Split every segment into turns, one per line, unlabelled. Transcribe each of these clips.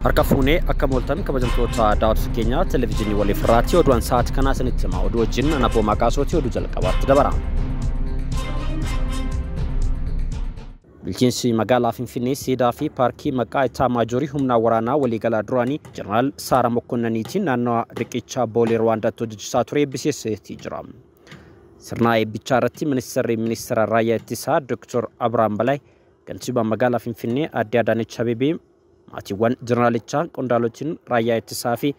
Harka fuunee akka mooltan kabajamtoota daawwattoota keenya televezyiinii waliif irraatti oduun sa'aatii kanaa isinitti hima. Oduu wajjin ana Abboomaa Qaasootii oduu jalqabaatti dabara. Bulchiinsi magaalaa Finfinnee siidaa fi paarkii maqaa Itaamaajorii humna waraanaa waliigalaa duraanii Jeneraal Saara Mokkonnaniitiin naannoo riqichaa Boolee Ruwaandaatti hojjechiisaa ture eebbisiiseetii jira. Sirna eebbichaa irratti ministeerri ministeera raayyaa ittisaa Dr. Abiraam Balaay, kantiibaa magaalaa Finfinnee Aadde Adaanech Abeebee, maatiiwwan jeneraalichaa, qondaalotiin raayyaa ittisaa fi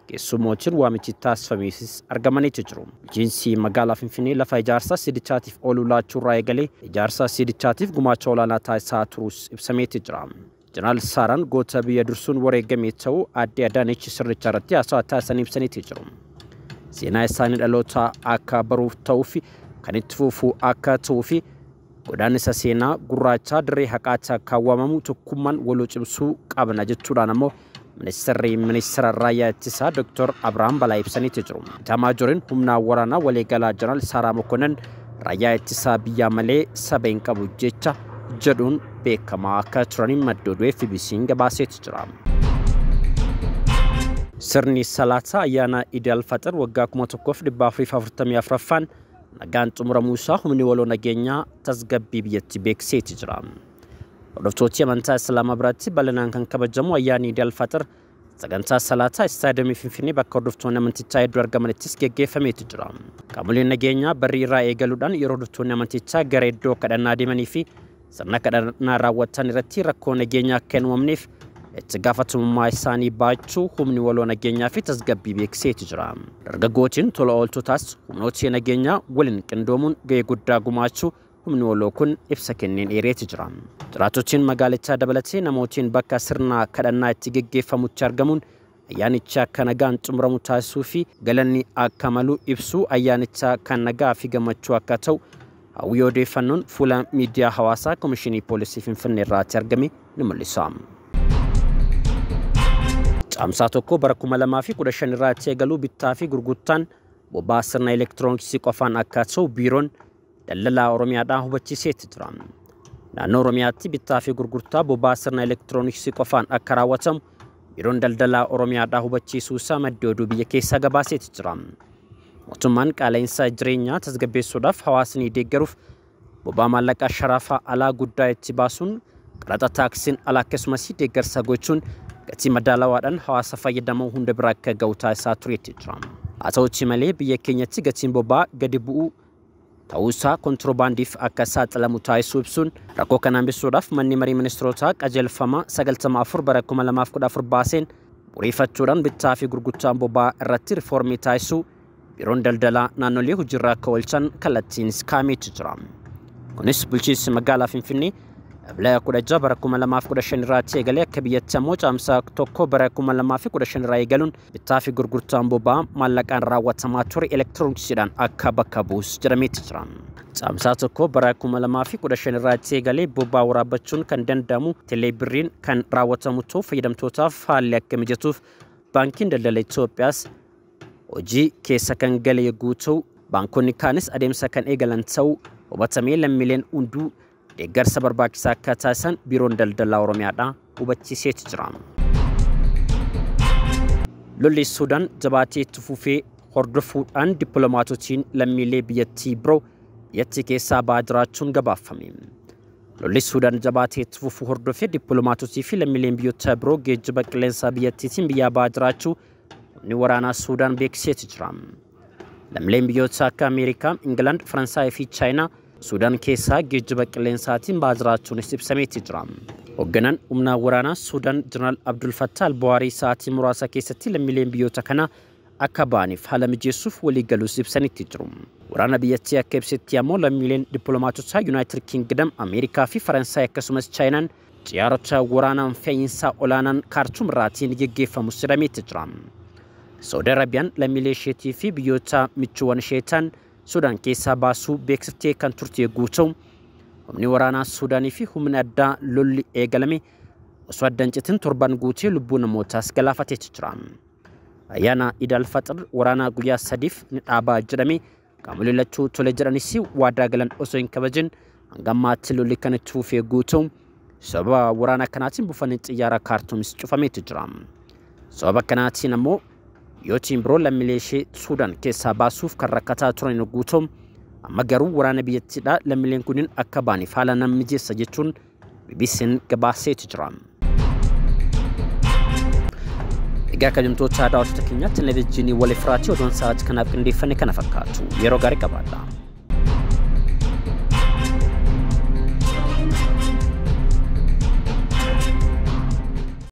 keessummootiin waamichi taasifameefis argamaniitu jiru. Bulchiinsi magaalaa Finfinnee lafa ijaarsa siidichaatiif oolu laachuu irraa eegalee ijaarsa siidichaatiif gumaacha olaanaa taasisaa turuus ibsameeti jira. Jeneraal Saaraan goota biyya dursuun wareegame ta'uu Aadde Adaanech sirnicha irratti haasawaa taasisan ibsaniiti jiru. Seenaa isaanii dhaloota akka baruuf ta'uu fi kan itti fufu akka ta'uu fi godaannisa seenaa gurraachaa dirree haqaatti akka waamamu tokkummaan waloo cimsuu qabna jechuudhaan ammoo ministeerri ministeera raayyaa ittisaa Dr. Abiraam Balaa ibsaniiti jiru. Itaamaajoriin humna waraanaa waliigalaa Jeneraal Saaraa Mokonnon raayyaa ittisaa biyyaa malee saba hin qabu jecha jedhuun beekamaa akka turaniin madda oduu FBC'n gabaaseeti jira. Sirni salaataa ayyaana Iid al-Faxir waggaa 1444ffaan nagaan xumuramuu isaa humni waloo nageenyaa tasgabbii biyyattii beeksiseeti jira. Hordoftooti amantaa Islaamaa biratti bal'inaan kan kabajamu ayyaanni Iid al-Faxir sagantaa salaataa istaadiyoomii Finfinnee bakka hordoftoonni amantichaa hedduu argamanittis geggeeffameeti jira. Qaamoleen nageenyaa barrii irraa eegaluudhaan yeroo hordoftoonni amantichaa gara iddoo kadhannaa deemanii fi sirna kadhannaa raawwatan irratti rakkoo nageenyaa akka hin uumamneef itti gaafatamummaa isaanii baachuu humni waloo nageenyaa fi tasgabbii beeksiseeti jira. Dargaggootiin tola ooltotaas humnoota nageenyaa waliin qindoomuun gahee guddaa gumaachuu humni waloo kun ibsa kenneen eereeti jira. Jiraattotiin magaalichaa dabalatee namootiin bakka sirna kadhannaa itti geggeeffamutti argamuun ayyaanicha akka nagaan xumuramu taasisuu fi galanni akka malu ibsuu ayyaanicha kan nagaa fi gammachuu akka ta'u hawwii odeeffannoon fuula miidiyaa hawaasaa Komishinii Poolisii Finfinnee irraatti argame ni mul'isa. Caamsaa 1 bara 2015 irraatti eegaluu bittaa fi gurgurtaan boba'aa sirna elektirooniksii qofaan akka ta'u biiroon daldalaa Oromiyaadhaan hubachiiseetti jira. Naannoo Oromiyaatti bittaa fi gurgurtaa boba'aa sirna elektirooniksii qofaan akka raawwatamu biiroon daldalaa Oromiyaadhaan hubachiisuu isaa maddi oduu biyya keessaa gabaaseeti jira. Mootummaan qaala'insa jireenyaa tasgabbeessuudhaaf hawaasni deeggaruuf boba'aa maallaqaa sharafaa alaa guddaa itti baasuun qaraxa taaksiin alaa akkasumas deeggarsa gochuun gatii madaalawaadhaan hawaasa fayyadamoo hunda bira akka ga'u taasisaa tureetti jira. Haa ta'utti malee biyya keenyatti gatiin boba'aa gadi bu'uu ta'uusaa kontiroobaandiif akka saaxilamu taasisuu ibsuun rakkoo kana hambisuudhaaf manni marii ministeerotaa qajeelfama 94 bara 2014 baaseen bu'uureffachuudhaan bittaa fi gurgurtaan boba'aa irratti riifoormii taasisuu biiroon daldalaa naannolee hojiirra akka oolchan kallattiinis kaa'ameetu jira. Kunis bulchiinsi magaalaa Finfinnee Ebla 16 bara 2015 irraatti eegalee akka biyyatti ammoo caamsaa 1 bara 2015 irraa eegaluun bittaa fi gurgurtaan boba'aa maallaqaan raawwatamaa ture elektirooniksiidhaan akka bakka bu'us jedhameeti jira. Caamsaa 1 bara 2015 irraatti eegalee boba'aa waraabbachuun kan danda'amu teeleebirriin kan raawwatamu ta'uu fayyadamtootaaf haalli akka mijatuuf baankiin daldala Itoophiyaas hojii keessa kan gale yogguu ta'u baankonni kaanis adeemsa kan eegalan ta'uu hubatamee lammiileen hunduu deeggarsa barbaachisaa akka taasisan biiroon daldalaa Oromiyaadhaan hubachiiseeti jira. Lolli Suudaan jabaatee itti fufee hordofuudhaan dippiloomaatotiin lammiilee biyyattii biroo biyyattii keessaa ba'aa jiraachuun gabaafame. Lolli Suudaan jabaatee itti fufuu hordofee dippiloomaatotii fi lammiileen biyyoota biroo geejjiba qilleensaa biyyattiitiin biyyaa ba'aa jiraachuu humni waraanaa Suudaan beeksiseeti jira. Lammiileen biyyoota akka Ameerikaa, Ingilaand, Faransaayii fi Chaayinaa Suudaan keessaa geejjiba qilleensaatiin ba'aa jiraachuunis ibsameeti jira. Hoogganaan humna waraanaa Suudaan Jeneraal Abdul Fattah Al-Buhaarii sa'aatii muraasa keessatti lammiileen biyyoota kanaa akka ba'aniif haala mijeessuuf walii galuus ibsanitti jiru. Waraana biyyattii akka ibsetti ammoo lammiileen dippiloomaatota Yuunaayitid Kingdom, Ameerikaa fi Faransaay akkasumas Chaayinaan xiyyaarota waraanaan fe'iinsaa olaanaan Kaartuum irraatiin geggeeffamus jedhameeti jira. Saudi Arabiyaan lammiilee isheetii fi biyyoota michuuwwan ishee ta'an Suudaan keessaa baasuu beeksiftee kan turte yogguu ta'u, humni waraanaa Suudaanii fi humni addaa lolli eegalame osoo adda hin citin torban guutee lubbuu namootaas galaafateetu jira. Ayyaana Iid al-Faxir waraanaa guyyaa sadiif ni dhaabaa jedhame qaamolee lachuu tole jedhanis waadaa galan osoo hin kabajin hanga ammaatti lolli kan itti fufee yogguu ta'u, Sababa waraana kanaatiin buufanni xiyyaara Kaartuumis cufameetu jira. Sababa kanaatiin ammoo biyyootiin biroo lammiilee ishee Suudaan keessaa baasuuf kan rakkataa turan yogguu ta'u, amma garuu waraana biyyattiidhaa lammiileen kunniin akka ba'aniif haala nan mijeessa jechuun BBC'n gabaaseetu jira. Egaa kabajamtoota daawwattoota keenyaa televezyiinii Wal Ifraatii oduun sa'aatii kanaaf qindeeffanne kana fakkaatu. Yeroo gaarii qabaadha.